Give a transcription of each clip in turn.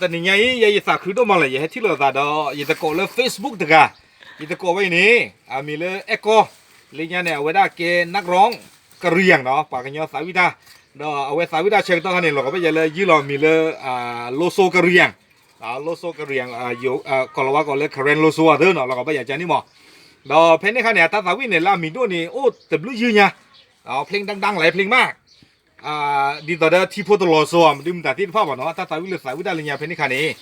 တနံၤညါအံၤ ယဲယသးခုဒိၣ်မးလၢ ယဟဲထံၣ်လိာ်သးဒီး ယသကိးလၢ Facebook တဂၤ, ယသကိးဝဲအံၤန့ၣ် အမံၤလၢအဲၣ်ကီၢ်, လၢညါန့ၣ် အဝဲဒၣ်ကဲ นักร้องกะเหรี่ยง နီၤ, ပှၤကညီသးဝံၣ်တၢ်, ဒီးအဝဲသးဝံၣ်တၢ်ဆၢကတီၢ်ခါန့ၣ် လီၤကီးဘၣ်ယၤလၢယုၢ်လီၤမံၤလၢ လိစိကရံယၤ လိစိကရံယၤ ကိၤလၤဝါကိးလၢ Karen လိစိအသိးနီၤ, လီၤကီးဘၣ်ယၤကန့ၣ်မး, ဒီးဖဲန့ၣ်ခါန့ၣ် အတၢ်သးဝံၣ်န့ၣ် လၢအမံၤဒိၣ်န့ၣ် အိၣ်တဘျုးယုၢ်ညါ, ဖျ့ဒၣ်ဒၣ်လဲၣ်ဖျ့မး ဒ်သိးဒီးထံဖိတလီၤစိ မ့ၢ်တမ့ၢ်တၢ်သ့ၣ်တဖၣ်ဘၣ်နီၤ, တၢ်သးဝံၣ်လၢသးဝံၣ်တၢ်လၢညါဖဲန့ၣ်ခါန့ၣ်,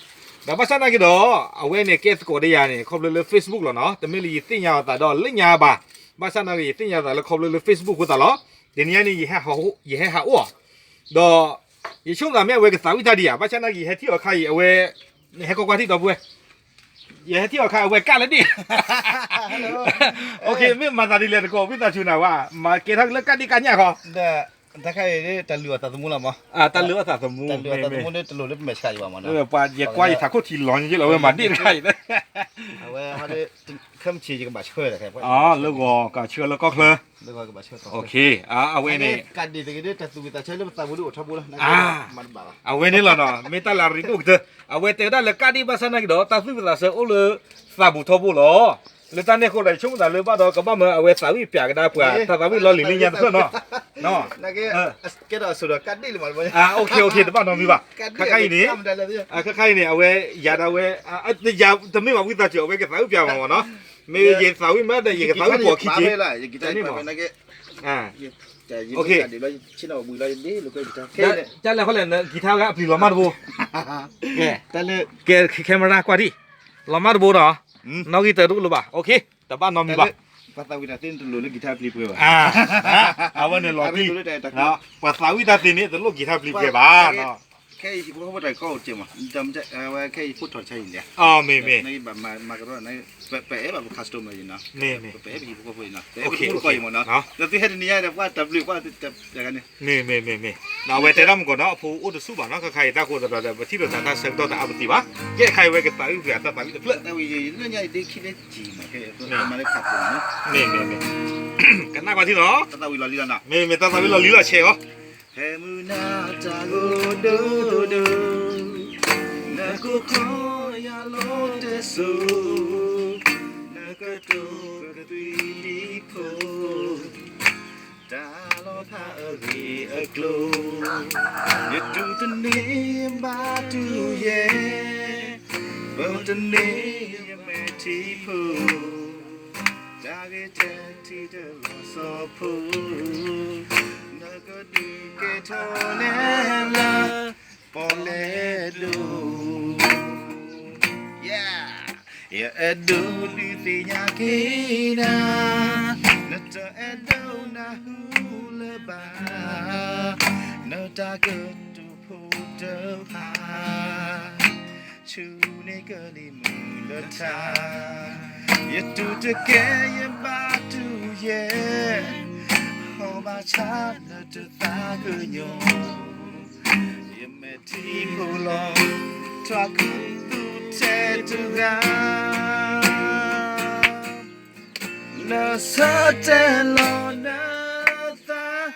ဒီးဘၣ်ဆၣ်နာ်က့ဒီး အဝဲန့ၣ်ကဲသကိးဒီးယၤန့ၣ် ခီဖျိလၢ Facebook လီၤနီၤ, တမ့ၢ်လၢယသ့ၣ်ညါအသးဒီးလၢညါဘၣ်, ဘၣ်ဆၣ်နာ်က့ ယသ့ၣ်ညါသးလၢခီဖျိလၢ Facebook အဃိသတးလီၤ, တနံၤညါန့ၣ် ယဟဲဟးအိၣ်အီၤ, ဒီး ယဆိကမိၣ်သးမ့ၢ်အဝဲကသးဝံၣ်တၢ်ဒံးဧါ, ဘၣ်ဆၣ်နာ်က့ ယဟဲထံၣ်အီၤခါအံၤ အဝဲ ဟဲကွၢ်ကွၢ်ထံၣ်ဒီပုၢ်ဝဲၢ် ယဟဲထံၣ်အီၤခါအဝဲကၢ်လၢဒ့ၣ်, မ့ၢ်မၤသးဒ်လဲၣ်တကိး ဝံသးစူၤနၤဝဲ, မၤကဲထီၣ်လၢကၢ်ဒ့ၣ်ကၢ်ညၣ်ဃီ, တၢ်ခါအံၤ တၢ်လုၢ်အီၣ်သးသမူလီၤမး, တၢ်လုၢ်အီၣ်သးသမူ, တၢ်လုၢ်အီၣ်သးသမူန့ၣ် တလိၣ်လၢပမဲာ်ဆှးယံၤဘၣ်မးနီၤ, ယကွၢ်ယထးခိၣ်ထံလီၤယလီၤ အဝဲမၤဒ့ၣ်တခါအံၤ, အဝဲ ခဲမုၢ်ဆ့ၣ်ယကဘၣ်ဆှၢ, လၢဂီၤကဆှၢလၢကီၢ်ချၢ, အဝဲန့ၣ် အဝဲန့ၣ်လီၤနီၤ, မ့ၢ်တၢ်လၢအရ့ဒိၣ်ကတၢၢ်, အဝဲတဲဝဲဒၣ်လၢကၢ်ဒ့ၣ်ဘၣ်ဆၣ်နာ်က့ဒီး တၢ်သူၣ်ဖှံသးစဲအိၣ်လၢသးပူၤထီဘိလီၤ, လၢတၢ်န့ၣ်အဃိဒီး ယဆိကမိၣ်သးလၢဘၣ်ဒီးကဘၣ်မၢအဝဲသးဝံၣ်ပၠးကဒါပှၤ တၢ်သးဝံၣ်လီၤလံၤလၢညါတဖျၢၣ်နီၤ, တဘၣ်နီတမံၤဘၣ်, ခဲခါအံၤန့ၣ်, ခဲခါအံၤန့ၣ် အဝဲ ယၤဒၣ်ဝဲ တမ့ၢ်ဘၣ်ဝံသးစူၤ အဝဲကသးဝံၣ်ပၠးမးမးနီၤ, မ့ၢ်ယသးဝံၣ်မးဒီး ယကသးဝံၣ်ပိာ်ခံက့, တမ့ၢ်ဘၣ်, camera ကွၢ်ဒံး, လီၤမၢ်တဘိ, ကဲမရၣ်ကွၢ်ဒံး, လီၤမၢ်တဘိဒီး, တဘၣ်နီတမံၤဘၣ်, ပှၤသးဝံၣ်တၢ်သ့န့ၣ် တလိၣ်လၢကံၤထါပျံၤပှဲၤဘၣ်, အဝဲန့ၣ်လီၤတံၢ်, ပှၤသးဝံၣ်တၢ်သ့န့ၣ် တလိၣ်ကံၤထါပျံၤပှဲၤဘၣ်, ခဲအံၤဟံၣ်ဖိဃီဖိတၢ်ကီအိၣ်ကဲမး, ဝဲခဲအံၤဖိထီၣ်ဆါအံၤလဲၣ်, မ့ၢ်မ့ၢ်, ပအဲၣ်ဘၣ်ပ customer အံၤနီၤ, ပအဲၣ်ပဟံၣ်ဖိဃီဖိအံၤနီၤ, ပအဲၣ်ပဟံၣ်ဖိဃီဖိအံၤနီၤ, ဒီးသုဟဲတနံၤညါဒီး ပှၤတၢ်ဘျုးပှၤတၢ်ဂၤန့ၣ်, မ့ၢ်မ့ၢ်မ့ၢ်မ့ၢ်, အဝဲတဲဒၣ်မ့ၢ်ကီးနီၤ အဖိအိၣ်တဆူၣ်ဘၣ်နီၤ, ခဲခါအံၤတၢ်ဃိသတးဒီး ပထံၣ်လိာ်သးတၢ်ဆၢကတီၢ်တအါပသ့ၣ်ဘၣ်, ကဲခါအံၤဝဲကသးဝံၣ်ပှဲၤအတၢ်သးဝံၣ်တဖျၢၣ် မ့ၢ်မ့ၢ်, ကနၣ်ကွၢ်ထံလီၤ, မ့ၢ်မ့ၢ်တၢ်သးဝံၣ်လီၤလံလီၤနီၤ, မ့ၢ်မ့ၢ်တၢ်သးဝံၣ်လီၤလံလီၤဆဲးအီၤ, ဟဲမုၢ်နၤတၢ်ဂိၢ်ဒိၣ်ဒိၣ်, နကိးခီယၤလီၤတဲစိ, နကတိၤကသွံဒံဖိ, တၢ်လီၤဖးအဂ့ၢ်အကျိၤ, ယတူၢ်တန့ၢ်ဘၣ်တူၢ်ယဲၢ်, ပတန့ၢ်ယမဲာ်ထံဖိ, တၢ်ဂ့ၢ်တထံၣ်တလီၤဆီဖိ, နကဒုးကဲထီၣ်နဲလၢ ပီၣ်လဲၣ်ဒိၣ်, ယအဲၣ်ဒိးဒုးသ့ၣ်ညါက့ၤနၤ, နတအဲၣ်ဒိးနၢ်ဟူလၢၤဘၣ်, နတၢ်ကတိၤဖိတဖၣ်, ဆူၣ်န့ၢ်ကလံၤမုၢ်လၢထါ, ယတူၢ်တကဲယဘၣ်တူၢ်ယဲၢ်, ဟီၣ်ဘၣ်ဆၣ်နတသးကညီၤ, ယမဲာ်ထံဖိလီၤ, ထွဲခုသူထဲတဂၤ, နဆၢတဲာ်လီၤနသး,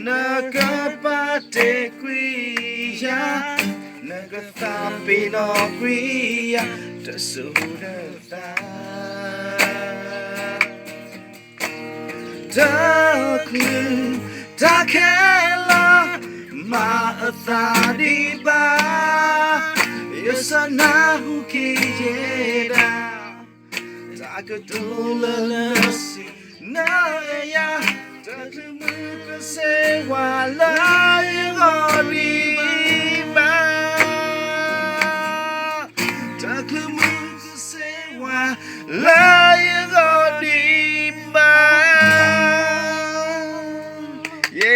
နကပာ်တ့ၢ်ကွံာ်ယၤ, နကသးပ့ၤနီၣ်ကွံာ်ယၤ, တစိၤနသး တချုးတၢ်ခဲလၢာ် မၤအသးဒံးဘၣ်, ယဆၢနၢ်ဟူက့ၤယဲဒၣ်, တၢ်ကတိၤလၢလၢဆ့နၤယၤ, တချုးမုၢ်ကစ့ၢ်ဝါလၢယဂီၢ်ဒံးဘၣ်, တချုးမုၢ်ကစ့ၢ်ဝါ လၢယဂီၢ်ဒံးဘၣ်, ယဲ,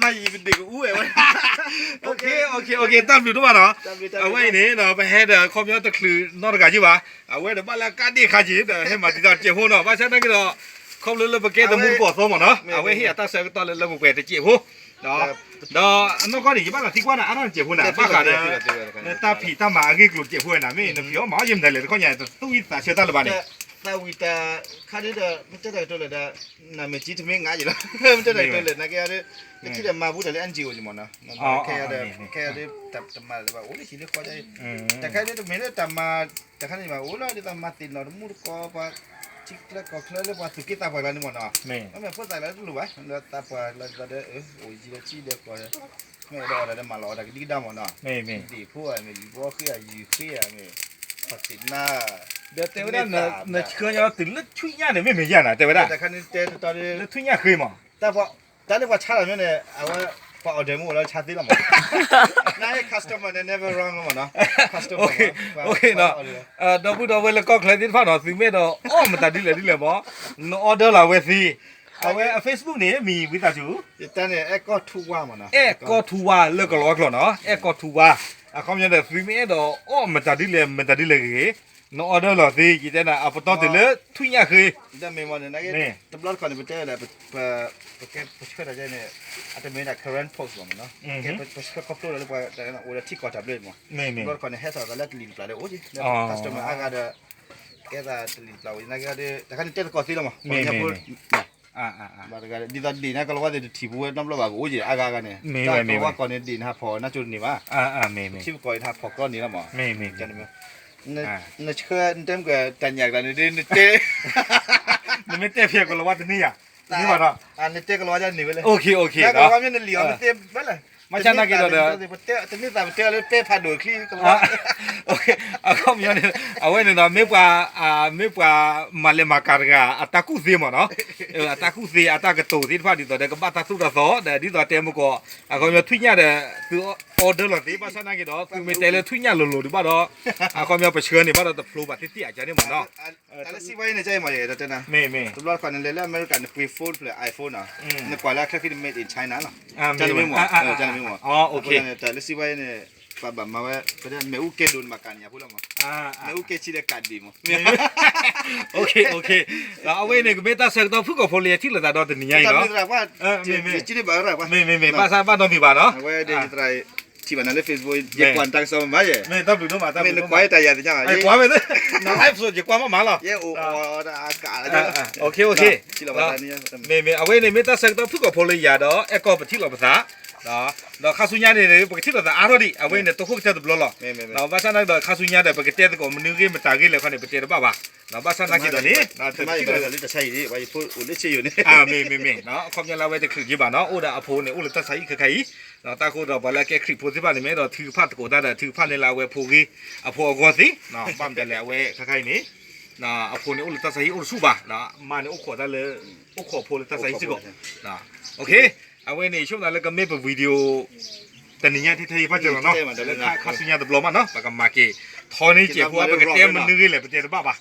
မၤယံၤပဒ့ၣ်ကအိၣ်ဝဲ, တၢ်ဘျုးဒိၣ်မးနီၤ, အဝဲအံၤန့ၣ် ပဟဲဒီးခီပညီတချုးနီတဂၤယုၢ်ဘၣ်, အဝဲဒီးဘၣ်လၢကးဒ့ၣ်ခါက့ၤဒီး ဟဲမၤတံာ်တာ်တစဲးဖိနီၤ, ဘၣ်ဆၣ်သနာ်က့ဒီး ခီဖျိလၢပကဲတမူတကိးအသီမးနီၤ, အဝဲဟ့ၣ်အတၢ်ဆၢကတီၢ်လၢလၢပှဲၤပှဲၤတစဲးဖိ ဒီးအနီၢ်ကီၢ်န့ၣ် ယဘၣ်သးသံကွၢ်နၤအါထီၣ်တစဲးဖိန့ၣ် ဘၣ်ဃးဒီး တၢ်ဖံးတၢ်မၤအဂ့ၢ်ကျိၤတစဲးဖိဝဲန့ၣ် မ့ၢ်နဖံးအီၣ်မၤအီၣ်ယဲမတၤလဲၣ်တခီညါ တသူၣ်ဝံၣ်သးဆၢတၢ်လၢၤဘၣ်န့ၣ်, သးဝံၣ်တၢ်ခါဒ်ဒီး မ့ၢ်တဲတၢ်ကတိၤလၢာ်ဒီး နမ့ၢ်ကံတမ့ၢ်ငါယံၤလီၤ မ့ၢ်တဲတၢ်ကတိၤလၢာ် နာ်က့ဒီး ကထံၣ်ဒီးမၤဘူးတၢ်လၢ N G O ယမ့ၢ်နီၤ ခဲအံၤဒီး ခဲအံၤဒီး တမၤလၢၤဘၣ် အိၣ်လၢဟံၣ်လၢဃီ တၢ်ခဲအံၤဒီးတမ့ၢ်လၢတၢ်မၤ တၢ်ခါန့ၣ်မး အိၣ်လီၤဒ်သိးမၤသ့ၣ်နီၣ်တမူတကိး ပှၤထံချၢကီၢ်ချၢလၢပှၤသူၣ်က့သးပှၢ်ကျါန့ၣ်မ့ၢ်နီၤ မ့ၢ်ဖိသၣ်လၢတလိၣ်ဘၣ် လၢသးပှၢ်လၢသးဒီး အိၣ်ယံၤဒီးထံဒီးကီၢ် မ့ၢ်အိၣ်ဒီးအီၤဒီးမၤလီၤအီၤတၢ်ကဒံကဒါမ့ၢ်နီၤ ဒ့ၣ်ဖိမ့ၢ် လံာ်ဘီဃ့ဧါ ယုၢ်ဃ့ဧါမ့ၢ် ခီၣ်သ့ၣ်နါ ဒီးတဲဝဲဒၣ် နဆှၢညီတုၤလၢထွံၣ်ညၣ်န့ၣ် မ့ၢ်မ့ၢ်ယါနၤ တဲဝဲဒၣ် လၢထွံၣ်ညၣ်ဃ့မး တၢ်လၢပှၤဆါတၢ်မ့ၢ်န့ၣ် အဝဲ ပှၤ order မ့ၢ်အိၣ်လၢဆါသ့လီၤမး န customer န့ၣ် never wrong လီၤမးနီၤ customer ဒီပုၢ်ဒီဝဲၢ်လၢကီၢ်ချၢသ့ၣ်တဖၣ်နီၤ သုမ့ၢ်အဲၣ်ဒိးအီၣ်မတၤဒ်လဲၣ်ဒ်လဲၣ်မး န order လီၤဝဲသ့ အဝဲအ Facebook န့ၣ် မံၤဝံသးစူၤ တၢ်န့ၣ် အဲၣ်ကီၢ်ထူဝါမးနီၤ အဲၣ်ကီၢ်ထူဝါလၢကလီၤဝါကျိာ်နီၤ အဲၣ်ကီၢ်ထူဝါ အခီပညီဒီး သုမ့ၢ်အဲၣ်ဒိးအီၣ်မတၤဒ်လဲၣ် မတၤဒ်လဲၣ်ဂ့ၤဂ့ၤ န order လီၤသ့ ယတဲနၤ အပတီၢ်တုၤလၢထွံၣ်ညၣ်ဃ့ တမ့ၢ်မးန့ၣ် တဘျီတခီၣ်န့ၣ် ပတဲလၢ ပဆှၢတၢ်ယဲန့ၣ် အတမ့ၢ်ဒၣ် current post ဘၣ်မးနီၤ ပဆှၢခီဖျိလၢပှၤ အိၣ်ဒီးထံကီၢ်တၢ်ဘျၢမး တဘျီတခီၣ်န့ၣ် ဟဲထီၣ်သးလၢတလံၤတပျၢ်လၢအိၣ်က့ လၢ customer အါဂၤဒီး ကဲသးတလံၤတပျၢ်အိၣ် နာ်က့ဒီး တခါန့ၣ်တဲသကိးသ့လီၤမး ပှၤကညီဖိ ဘၣ်တဂၤဒီး ဒ်သိးဒ့ၣ်န့ၣ် ကလီၤဝါသ့ၣ်တထံၣ်ပူၤဝဲနီတဘျီဘၣ်ကအိၣ်က့ အါဂၤအါဂၤန့ၣ် တၢ်ကလီၤဝါကီၢ်န့ၣ် ဒ့ၣ်နဟးဖီၣ်နါကၠိတန့ၢ်ဘၣ် ထံပကီၢ်အံၤနဟးဖီၣ်ကျီန့ၢ်လီၤမး နဆှၢ နတဲမ့ၢ်ကတၢ်ညၣ်ကျါန့ၣ် နတဲ နမ့ၢ်တဲဖဲကလီၤဝါတန့ၢ်ယၤ တန့ၢ်ဘၣ်ဒီး နတဲကလီၤဝါဒ်န့ၣ်ဝဲလဲၣ် ကလီၤဝါမ့ၢ်နလံာ်အီၤ နတဲဘၣ်လဲၣ် ဘၣ်ဆၣ်နာ်က့ဒီး တန့ၢ်သးပတဲလၢပဲဖးဒိၣ်ချံကလီၤဝါ အခီပညီန့ၣ် အဝဲန့ၣ်ဒီး မ့ၢ်ပှၤ မ့ၢ်ပှၤမၤလဲၤမၤကၤတဂၤ အတၢ်ကူၣ်သ့မးနီၤ အတၢ်ကူၣ်သ့ အတၢ်ကတိၤသ့ၣ်တဖၣ်ဒ်သိးဒီး ကဘၣ်တၢ်သိၣ်တၢ်သီ ဒီးဒ်သိးတဲမုၢ်ကီး အခီပညီထွံၣ်ညၣ်ဒီး သု order လီၤသ့ ဘၣ်ဆၣ်နာ်က့ဒီး သုမ့ၢ်တဲလၢထွံၣ်ညၣ်လိၤလိၤဒံးဘၣ်ဒီး အခီပညီပဆှၢန့ၢ်ဘၣ်ဒီးတဖျိဘၣ်သ့ၣ်သ့ၣ်အကါန့ၣ်မးနီၤ တၢ်လၢစံးဘၣ်အံၤန့ၣ် ကမး မ့ၢ်မ့ၢ် တဘျီတခီၣ်န့ၣ် လဲၤလၢအမဲရကၤန့ၣ် ပှ့ၤ phone ဖျၢၣ် iPhone နီၤ နကွၢ်လၢအချၢဃံန့ၣ် made in China လီၤ ကန့ၣ်မ့ၢ်မး ကန့ၣ်မ့ၢ်မး တၢ်လၢစံးဘၣ်အံၤန့ၣ် ပဘၣ်မၤဝဲ ပတဲမ့ၣ်အူကဲဒိၣ်န့ၣ် ဘၣ်ကးန့ၣ်ညါဖိလီၤမး မ့ၣ်အူကဲဆံးဒီးကးဒံးမး အဝဲန့ၣ် ကမ့ၢ်တၢ်ဆၢကတီၢ်ဖုၣ်ကိာ်ဖိလၢယထံၣ်လိာ်သးဒီတနံၤညါအံၤလီၤ မ့ၢ်မ့ၢ် ဘၣ်ဆၣ်ဘၣ်နီတမံၤဘၣ်နီၤ အဝဲဒၣ်ယသရၣ် ထံၣ်ဘၣ်နၤလၢ Facebook ယကွၢ်နတၢ်ကစီၣ်မးမးယဲ မ့ၢ်တၢ်ဘျုးဒိၣ်မး တၢ်ဘျုးဒိၣ်မး နကွၢ်တၢ်ယၤသ့ၣ်ညါဘၣ် ယကွၢ်မ့ၢ် န live ဆို ယကွၢ်မးမးလီၤ ယအိၣ်အီၤတၢ်အကး မ့ၢ်မ့ၢ် အဝဲန့ၣ်မ့ၢ်တၢ်ဆၢကတီၢ်ဖုၣ်ကိာ်ဖိလၢယၤဒီး အဲၣ်ကီၢ်ပထံၣ်လိာ်ပသး ဒီးခါဆူညါန့ၣ် ပကထံၣ်လိာ်သးအါထီၣ်ဒံး အဝဲန့ၣ် တဟိၣ်ကတၢၢ်တဘျီလီၤ ဘၣ်ဆၣ်နာ်က့ဒီး ခါဆူညါဒီး ပကတဲသကိးမနုၤဂ့ၤမတၤဂ့ၤလဲၣ်ခီန့ၣ် ပတဲတဘၣ်ဘၣ် ဘၣ်ဆၣ်နာ်က့ဒီးန့ၣ် တမ့ၢ် မ့ၢ်မ့ၢ် အခီပညီလၢအဝဲတချုးက့ဘၣ်နီၤ အိၣ်ဒီးအဖိန့ၣ် အိၣ်လၢတၢ်ဆါဟံၣ်ခဲခါအံၤ တၢ်ဃိဒီးပှၤလၢအကဲခရံာ်ဖိသ့ၣ်တဖၣ်န့ၣ် မ့ၢ်အဲၣ်ဒိးထုကဖၣ်သကိးတၢ်ဒီး ထုကဖၣ်န့ၢ်လၢအဝဲဖိဂ့ၤ အဖိအဂီၢ်သ့ ဘၣ်မတၤလဲၣ် အဝဲခဲခါအံၤန့ၣ် အဖိန့ၣ်အိၣ်လၢတၢ်ဆါဟံၣ်အိၣ်တဆူၣ်ဘၣ် မါန့ၣ်အိၣ်ခိးတၢ်လၢ အိၣ်ခိးအဖိလၢတၢ်ဆါဟံၣ်စ့ၢ်ကီး အဝဲန့ၣ် ဆိကမိၣ်သးလၢကမ့ၢ်ပ video တနံၤညါထဲထဲအံၤဘၣ်စၢၤလီၤနီၤ လၢခါဆူညါတဘျီမးနီၤ ပကမၤက့ၤ ထီန့ၢ်စဲးဖိ ပကတဲမနုၤဂ့ၤလဲၣ် ပတဲတဘၣ်ဘၣ်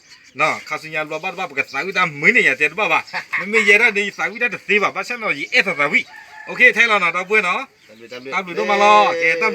ခါဆူညါတဘျီဘၣ်တဘၣ် ပကသးဝံၣ်တၢ်မုာ်န့ၢ်ယၤတဲတဘၣ်ဘၣ် မ့မ့ၢ်ယဲဒၣ်န့ၣ် ယသးဝံၣ်တၢ်တသ့ဘၣ် ဘၣ်ဆၣ်နီၤ ယအဲၣ်သးသးဝံၣ် ထဲလီၤနီၤ ဒီပုၢ်ဝဲၢ်နီၤ တၢ်ဘျုးဒိၣ်မးလီၤ ကဲတၢ်ဘျုး